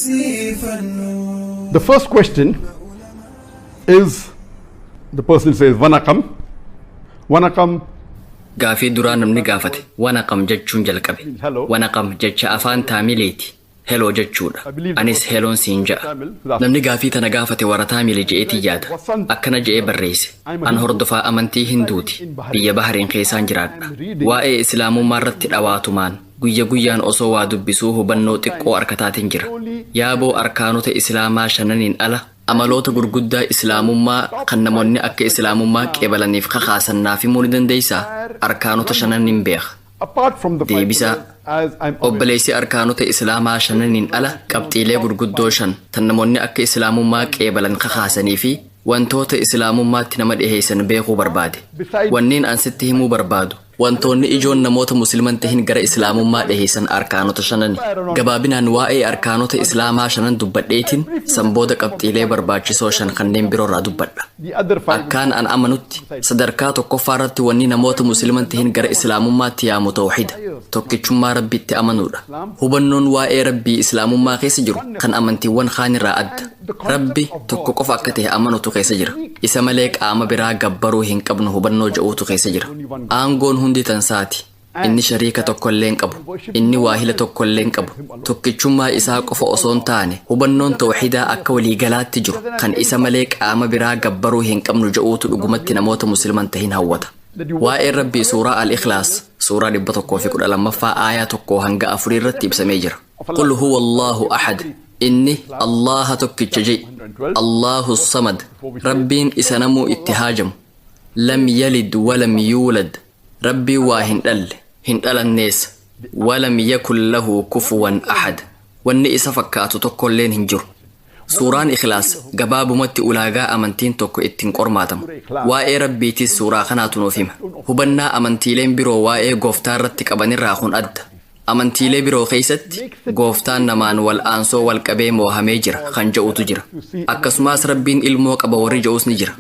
Dinqisiifannu. The first question is, the person says, "Vanakkam." Vanakkam. Gaafii duraa namni gaafate "Vanakkam" jechuun jalqabe. Hello. "Vanakkam" jecha afaan Taamiliiti. "Hello" jechuudha. Anis "Hello" siin ja'a. Namni gaafii tana gaafate warra Taamili je'eetii yaada. Akkana je'ee barreesse: "An hordofaa amantii Hinduuti. Biyya Bahariin keessaan jiraadha. Waa'ee Islaamummaa irratti dhawaatumaan guyya guyyaan osoo waa dubbisuu hubannoo xiqqoo arkataatiin jira. Yaaboo, arkaanota Islaamaa shananiin ala amaloota gurguddaa Islaamummaa kan namoonni akka Islaamummaa qeebalaniif kakaasan naaf himuu ni dandeessaa? Arkaanota shananiin beeka." Apart from the five Deebisaa. pillars, as I'm aware, Obboleessi, arkaanota Islaamaa shananiin ala qabxiilee gurguddoo shan tan namoonni akka Islaamummaa qeebalan kakaasanii fi wantoota Islaamummaatti nama dhiheessan beekuu barbaade. Wanneen an sitti himuu barbaadu, wantoonni ijoon namoota Musliman tahin gara Islaamummaa dhiheessan arkaanota shanani. Gabaabinaan waa'ee arkaanota Islaamaa shanan dubbadheetiin san booda qabxiilee barbaachisoo shan kanneen biroorraa dubbadha. The other five Akkaan an amanutti, sadarkaa tokkoffaa irratti wanni namoota Musliman tahin gara Islaamummaatti yaamu tawxiida, tokkichummaa Rabbitti amanuudha. Hubannoon waa'ee Rabbii Islaamummaa keessa jiru kan amantiiwwan kaanirraa adda. Rabbi tokko qofa akka ta'e amanutu keessa jira. Isa malee qaama biraa gabbaruu hin qabnu hubannoo ja'uutu keessa jira. Aangoon hundi tansaati. Inni shariika tokkollee hin qabu. Inni waahila tokkollee hin qabu. Tokkichummaa isaa qofa osoo hin taane, hubannoon tawxiidaa akka waliigalaatti jiru kan isa malee qaama biraa gabbaruu hin qabnu ja'uutu dhugumatti namoota Musliman tahin hawwata. Waa'een Rabbii suuraa Al-Ikhlaas, suuraa 112ffaa, aayaa 1 hanga 4 irratti ibsamee jira. قل هو الله أحد, inni Allaha tokkicha je'i. الله الصمد, Rabbiin isa namuu itti haajamu. لم يلد ولم يولد, Rabbiin waa hin dhalle, hin dhalannees. ولم يكن له كفوا أحد, wanni isa fakkaatu tokkolleen hin jiru. Suuraan Ikhlaas gabaabumatti ulaagaa amantiin tokko ittiin qormaatamu. Waa'ee Rabbiitis suuraa kanaatu nuuf hima. Hubannaa amantiileen biroo waa'ee gooftaa irratti qabanirraa kun adda. Amantiilee biroo keessatti gooftaan namaan wal aansoo wal qabee moohamee jira kan je'utu jira. Akkasumas Rabbiin ilmoo qaba warri je'us ni jira.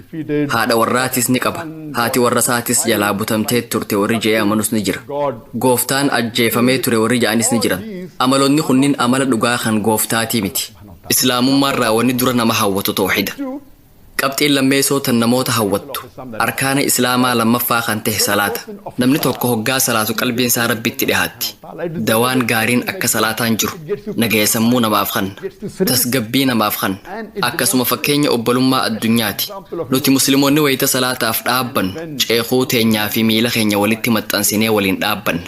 Haadha warraatis ni qaba. Haati warra isaatis jalaa butamtee turte warri je'ee amanus ni jira. Gooftaan ajjeefamee ture warri je'anis ni jiran. Amaloonni kunniin amala dhugaa kan gooftaatii miti. Islaamummaarraa wanni dura nama hawwatu tawxiida. Qabxiin lammeessoo tan namoota hawwattu arkaana Islaamaa lammaffaa kan ta'e salaata. Namni tokko hoggaa salaatu qalbiin isaa Rabbitti dhihaatti. Dawaan gaariin akka salaataan jiru. Nagaya sammuu namaaf kanna. Tasgabbii namaaf kanna. Akkasuma fakkeenya obbolummaa addunyaati. Nuti Musliimoonni wayita salaataaf dhaabbannu ceekuu teenyaa fi miila keenya walitti maxxansinee waliin dhaabbanna.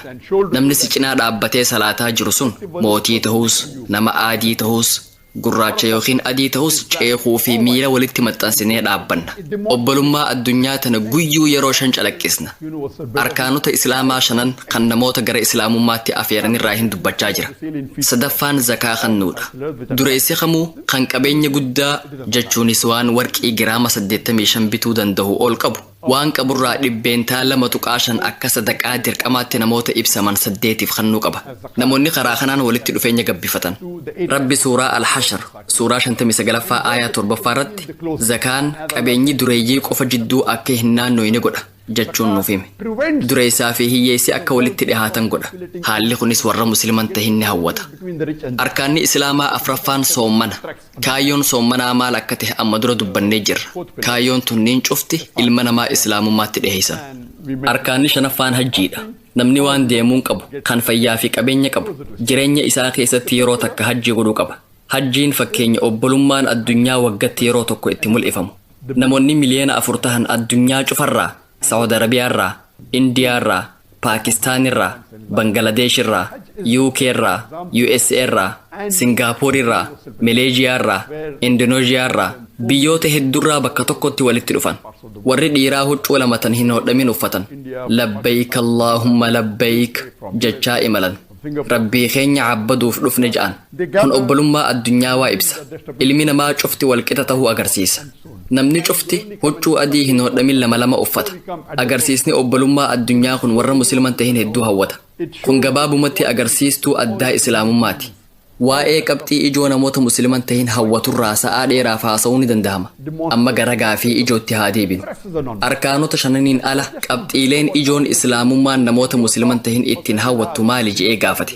Namni si cinaa dhaabbatee salaataa jiru sun mootii ta'uus, nama aadii ta'uus, gurraacha yookiin adii ta'us, ceekuu fi miila walitti maxxansinee dhaabbanna. Obbolummaa addunyaa tana guyyuu yeroo shan calaqqisna. Arkaanota Islaamaa shanan kan namoota gara Islaamummaatti afeeranirraa hin dubbachaa jira. Sadaffaan zakaa kennuudha. Dureessi kamuu kan qabeenya guddaa, jechuunis waan warqii giraama 85 bituu danda'u ol qabu, waan qaburraa 2.5% akka sadaqaa dirqamaatti namoota ibsaman saddeetiif kennuu qaba. Namoonni karaa kanaan walitti dhufeenya gabbifatan. Rabbi suuraa Al-Hashar, suuraa 59ffaa, aayaa 7ffaa irratti zakaan qabeenyi dureeyyii qofa jidduu akka hin naannoyne godha jechuun nuuf hime. Dureessaa fi hiyyeessi akka walitti dhihaatan godha. Haalli kunis warra Musliman tahin ni hawwata. Arkaanni Islaamaa afraffaan soommana. Kaayyoon soommanaa maal akka ta'e amma dura dubbannee jirra. Kaayyoon tunniin cufti ilma namaa Islaamummaatti dhiheessan. Arkaanni shanaffaan hajjiidha. Namni waan deemuun qabu, kan fayyaa fi qabeenya qabu, jireenya isaa keessatti yeroo takka hajjii godhuu qaba. Hajjiin fakkeenya obbolummaan addunyaa waggatti yeroo tokko itti mul'ifamu. Namoonni 4 miliyoona tahan addunyaa cufarraa, Saawud Arabiyaarraa, Indiyaarraa, Paakistaanirraa, Bangaladeeshirraa, UKirraa, USAirraa, Singaapoorrirraa, Maleeshiyaarraa, Indoneeshiyaarraa, biyyoota hedduurraa bakka tokkotti walitti dhufan. Warri dhiiraa huccuu lamatan hin hodhamin uffatan. "لبيك اللهم لبيك" jechaa imalan. Rabbii keenya cabbaduuf dhufne ja'an. Kun obbolummaa addunyaa waa ibsa. Ilmi namaa cufti walqixa tahuu agarsiisa. Namni cufti huccuu adii hin hodhamin lama lama uffata. Agarsiisni obbolummaa addunyaa kun warra Musliman tahin hedduu hawwata. Kun gabaabumatti agarsiistuu addaa Islaamummaati. Waa'ee qabxii ijoo namoota musliiman tahin hawwaturraa sa'aa dheeraaf haasa'uu ni danda'ama. Amma gara gaafii ijootti haa deebinu. Arkaanota shananiin ala qabxiileen ijoon islaamummaan namoota musliiman tahin ittiin hawwattu maali je'ee gaafate.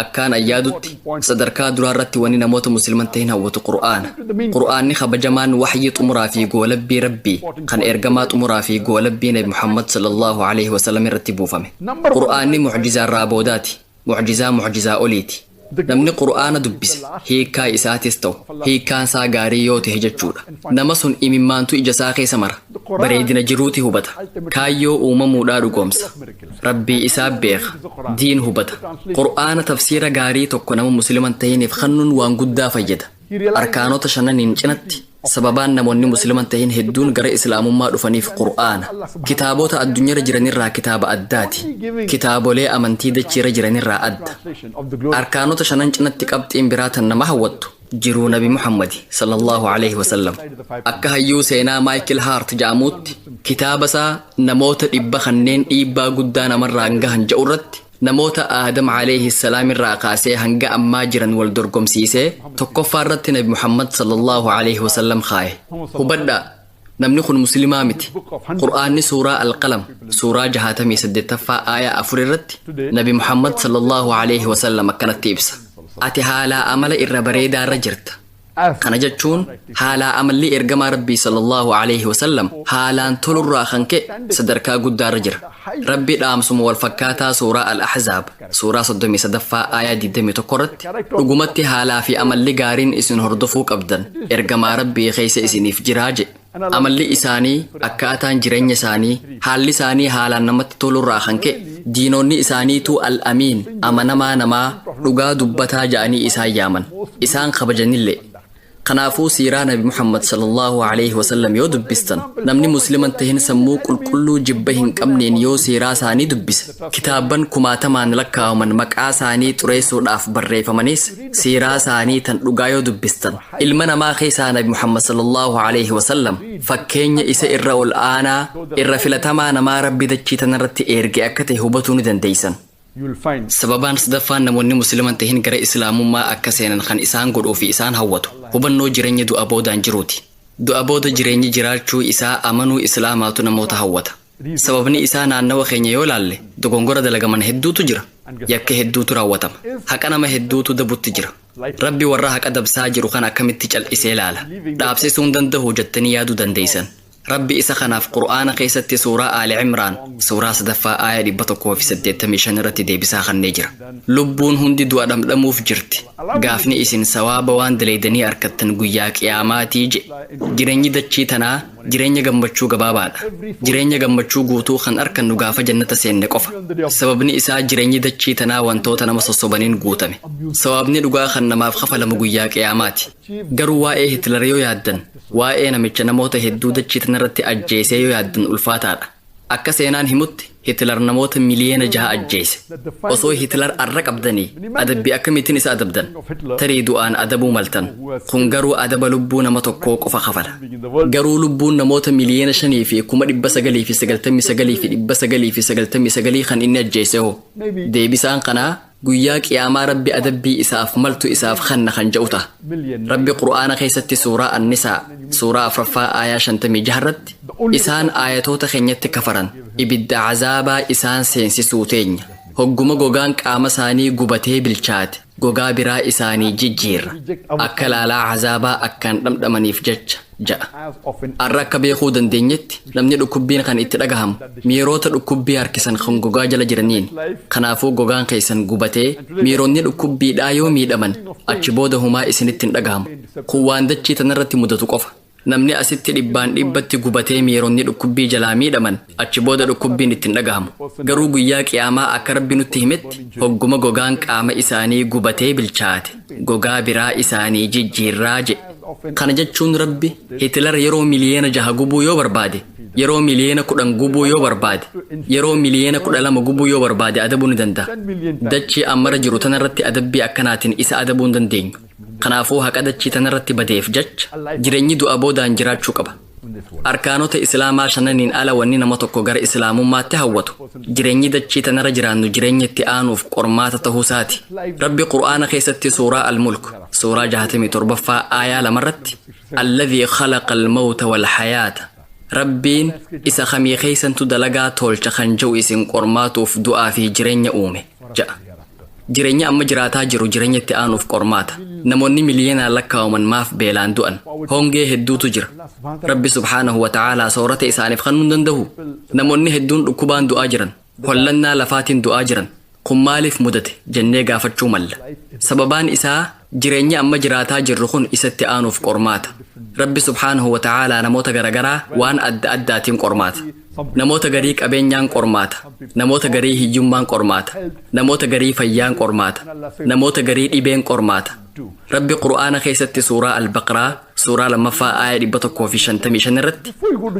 Akkaan ayyaadutti sadarkaa duraarratti wanni namoota musliiman tahin hawwatu Qur'aana. Qur'aanni kabajamaan waxyii xumuraa fi goolabbii Rabbii kan ergamaa xumuraa fi goolabbii Nabi Muhammad sallallahu alaihi wasallam irratti buufame. Qur'aanni mucjizaa irraa boodaati. Mucjizaa mucjizaa oliiti. Namni Qur'aana dubbise hiikkaa isaatis ta'u hiikkaan isaa gaarii yoo ta'e jechuudha. Nama sun imimmaantu ija isaa keessa mara. Bareedina jiruuti hubata. Kaayyoo uumamuudhaa dhugoomsa. Rabbii isaa beeka. Diin hubata. Qur'aana tafsiira gaarii tokko nama musliiman tahiniif kennuun waan guddaa fayyada. Arkaanota shananiin cinatti sababaan namoonni musliiman tahin hedduun gara islaamummaa dhufaniif Qur'aana. Kitaabota addunyaarra jiranirraa kitaaba addaati. Kitaabolee amantii dachiirra jiranirraa adda. Arkaanota shanan cinatti qabxiin biraa tan nama hawwattu jiruu Nabi Muhammadi sallallahu alaihi wasallam. Akka hayyuu seenaa Maayikil Haart jedhamuutti kitaaba isaa namoota 100 kanneen dhiibbaa guddaa namarraan gahan jedhu irratti namoota Aadam alayhi salaam irraa kaasee hanga ammaa jiran wal dorgomsiisee tokkoffaa irratti Nabi Muhammad sallallahu alaihi wasallam kaaye. Hubadhaa, namni kun musliimaa miti. Qur'aanni suuraa Alqalam suuraa 68ffaa aayaa 4 irratti Nabi Muhammad sallallahu alaihi wasallam akkanatti ibsa. Ati haalaa amala irra bareedaarra jirta. Kana jechuun haalaa amalli ergamaa Rabbii sallallahu alaihi wasallam haalaan tolurraa kan ka'e sadarkaa guddaarra jira. Rabbi dhaamsuma wal fakkaataa suuraa Al-Ahzaab suuraa 33ffaa aayaa 21 irratti dhugumatti haalaa fi amalli gaariin isin hordofuu qabdan ergamaa Rabbii keessa isiniif jiraa jedhe. Amalli isaanii, akkaataan jireenya isaanii, haalli isaanii haalaan namatti tolurraa kan ka'e diinonni isaaniituu al-amiin, amanamaa namaa, dhugaa dubbataa ja'anii isaan yaaman. Isaan kabajanillee. Kanaafuu siiraa Nabi Muhammad sallallahu alaihi wasallam yoo dubbistan, namni musliman tahin sammuu qulqulluu jibba hin qabneen yoo siiraa isaanii dubbise, kitaabban kumaatamaan lakkaa'aman maqaa isaanii xureessuudhaaf barreeffamanis siiraa isaanii tan dhugaa yoo dubbistan, ilma namaa keessaa Nabi Muhammad sallallahu alaihi wasallam fakkeenya isa irra ol aanaa irra filatamaa namaa Rabbi dachii tanarratti erge akka ta'e hubatuu ni dandeessan. You will find Sababaan sadaffaan namoonni musliiman tahin gara islaamummaa akka seenan kan isaan godhuu fi isaan hawwatu hubannoo jireenya du'a boodaan jiruuti. Du'a booda jireenyi jiraachuu isaa amanuu islaamaatu namoota hawwata. Sababni isaa naannawa keenya yoo laalle dogongora dalagaman hedduutu jira. Yakka hedduutu raawwatama. Haqa nama hedduutu dabutti jira. Rabbi warra haqa dabsaa jiru kan akkamitti cal'isee laala. Dhaabsisuu hin danda'u jettanii yaaduu dandeessan. Rabbi isa kanaaf Qur'aana keessatti suuraa Aali Imraan suuraa 3ffaa aaya 185 irratti deebisaa kennee jira. Lubbuun hundi du'a dhamdhamuuf jirti. Gaafni isin sawaaba waan daleeydanii arkattan guyyaa qiyaamaatii jedhe. Jireenyi dachii tanaa jireenya gammachuu gabaabaadha. Jireenya gammachuu guutuu kan arkannu gaafa jannata seenne qofa. Sababni isaa jireenyi dachii tanaa wantoota nama sossobaniin guutame. Sawaabni dhugaa kan namaaf kafalamu guyyaa qiyaamaati. Garuu waa'ee Hitler yoo yaaddan, waa'ee namicha namoota hedduu dachii tanarratti ajjeesee yoo yaaddan ulfaataadha. Akka seenaan himutti Hitler namoota miliyoona 6 ajjeese. Osoo Hitler arra qabdanii adabbii akkamittiin isa adabdan? Tarii du'aan adabuu maltan. Kun garuu adaba lubbuu nama tokkoo qofa kafala. Garuu lubbuun namoota 5,999,999 kan inni ajjeese hoo? Deebisaan kanaa guyyaa qiyaamaa Rabbi adabbii isaaf maltu isaaf kanna kan jedhu ta'a. Rabbi Qur'aana keessatti suuraa Annisaa suuraa 4ffaa aayaa 56 irratti isaan aayatoota keenyatti kafaran ibidda azaabaa isaan seensisuu teenya. Hogguma gogaan qaama isaanii gubatee bilchaate gogaa biraa isaanii jijjiirra. Akka laalaa azaabaa akkaan dhamdhamaniif jecha ja'a. as often Har'a akka beekuu dandeenyetti namni dhukkubbiin kan itti dhagahamu miirota dhukkubbii harkisan kan gogaa jala jiraniin. Kanaafuu gogaan keessan gubatee miironni dhukkubbiidhaa yoo miidhaman achi booda humaa isinitti hin dhagahamu. Kun waan dachii tanarratti mudatu qofa. Namni asitti 100% gubatee miironni dhukkubbii jalaa miidhaman achi booda dhukkubbiin itti hin dhagahamu. Garuu guyyaa qiyaamaa akka Rabbi nutti himetti hogguma gogaan qaama isaanii gubatee bilchaate gogaa biraa isaanii jijjiirraa jedhe. Kana jechuun Rabbi Hitler yeroo miliyoona 6 gubuu yoo barbaade, yeroo miliyoona 10 gubuu yoo barbaade, yeroo miliyoona 12 gubuu yoo barbaade adabuu ni danda'a. Dachii ammara jiru tanarratti adabbii akkanaatiin isa adabuu hin dandeenyu. Kanaafuu haqa dachii tanarratti badeef jecha jireenyi du'a boodaan jiraachuu qaba. In this world. Arkaanota Islaamaa shananiin ala wanni nama tokko gara Islaamummaatti hawwatu jireenyi dachii tanarra jiraannu jireenya itti aanuuf qormaata ta'uusaati. Rabbi Qur'aana keessatti suuraa Al-Mulk, suuraa 67ffaa, aayaa 2rratti, "الذي خلق الموت والحياة", Rabbiin isa kamii keeysantu dalagaa tolcha kan jiru isin qormaatuuf du'aa fi jireenya uume ja'a. Jireenya amma jiraataa jiru jireenya itti aanuuf qormaata. Namoonni miliyoonaan lakkaa'aman maaf beelaan du'an? Hongee hedduutu jira. Rabbi subhaanahu wa ta'aalaa soorata isaaniif kennuu hin danda'u? Namoonni hedduun dhukkubaan du'aa jiran, hollannaa lafaatiin du'aa jiran. Kun maaliif mudate jennee gaafachuu malla. Sababaan isaa jireenya amma jiraataa jirru kun isatti aanuuf qormaata. Rabbi subhaanahu wa ta'aalaa namoota garagaraa waan adda addaatiin qormaata. Namoota garii qabeenyaan qormaata, namoota garii hiyyummaan qormaata, namoota garii fayyaan qormaata, namoota garii dhibeen qormaata. Rabbi Qur'aana keessatti suuraa Albaqraa, suuraa 2ffaa, aaya 155 irratti,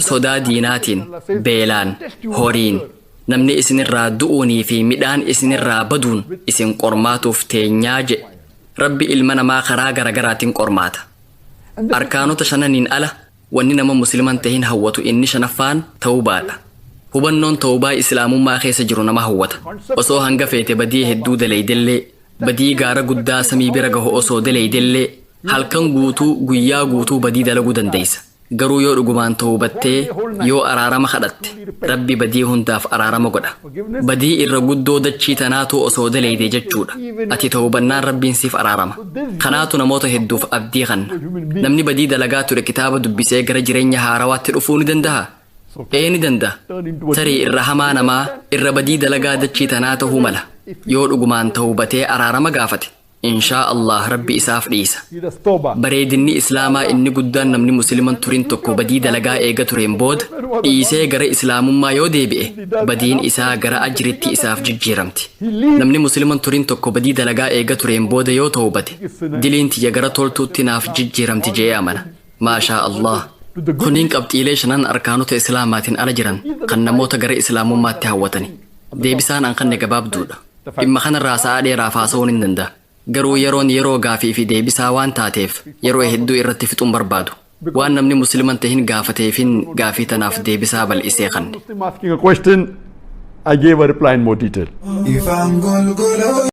sodaa diinaatiin, beelaan, horiin, namni isinirraa du'uunii fi midhaan isinirraa baduun isin qormaatuuf teenyaa jedhe. Rabbi ilma namaa karaa garagaraatiin qormaata. Arkaanota shananiin ala wanni nama Musliman tahin hawwatu inni shanaffaan tawbaadha. Hubannoon tawbaa Islaamummaa keessa jiru nama hawwata. Osoo hanga feete badii hedduu daleydellee, badii gaara guddaa samii bira gahu osoo daleydellee, halkan guutuu guyyaa guutuu badii dalaguu dandeeysa. Garuu yoo dhugumaan tawbattee, yoo araarama kadhatte, Rabbi badii hundaaf araarama godha. Badii irra guddoo dachii tanaatu osoo daleyde jechuudha. Ati tawbannaan Rabbiin siif araarama. Kanaatu namoota hedduuf abdii kanna. Namni badii dalagaa ture kitaaba dubbisee gara jireenya haarawaatti dhufuu ni danda'a? Ee, ni danda'a. Tarii irra hamaa namaa, irra badii dalagaa dachii tanaa ta'uu mala. Yoo dhugumaan tawbatee araarama gaafate, inshaa Allah Rabbi isaaf dhiisa. He does tawbah. Bareedinni Islaamaa inni guddaan namni Musliman turin tokko badii dalagaa eega tureen booda dhiisee gara Islaamummaa yoo deebi'e, badiin isaa gara ajritti isaaf jijjiiramti. Namni Musliman turin tokko badii dalagaa eega tureen booda yoo tawbate, diliin tiyya gara toltuutti naaf jijjiiramti je'ee amana. Maashaa Allah. Kunniin qabxiilee shanan arkaanota Islaamaatiin ala jiran kan namoota gara Islaamummaatti hawwatani. Deebisaan an kanne gabaabduudha. Dhimma kanarraa sa'a dheeraaf haasa'uun hin danda'a. Garuu yeroon yeroo gaafii fi deebisaa waan taateef yeroo hedduu irratti fixuun barbaadu. Waan namni Musliman tahin gaafateefin gaafii tanaaf deebisaa bal'isee kanne. Muslim asking a question, I gave a reply in more detail. Ifaan golgoloo.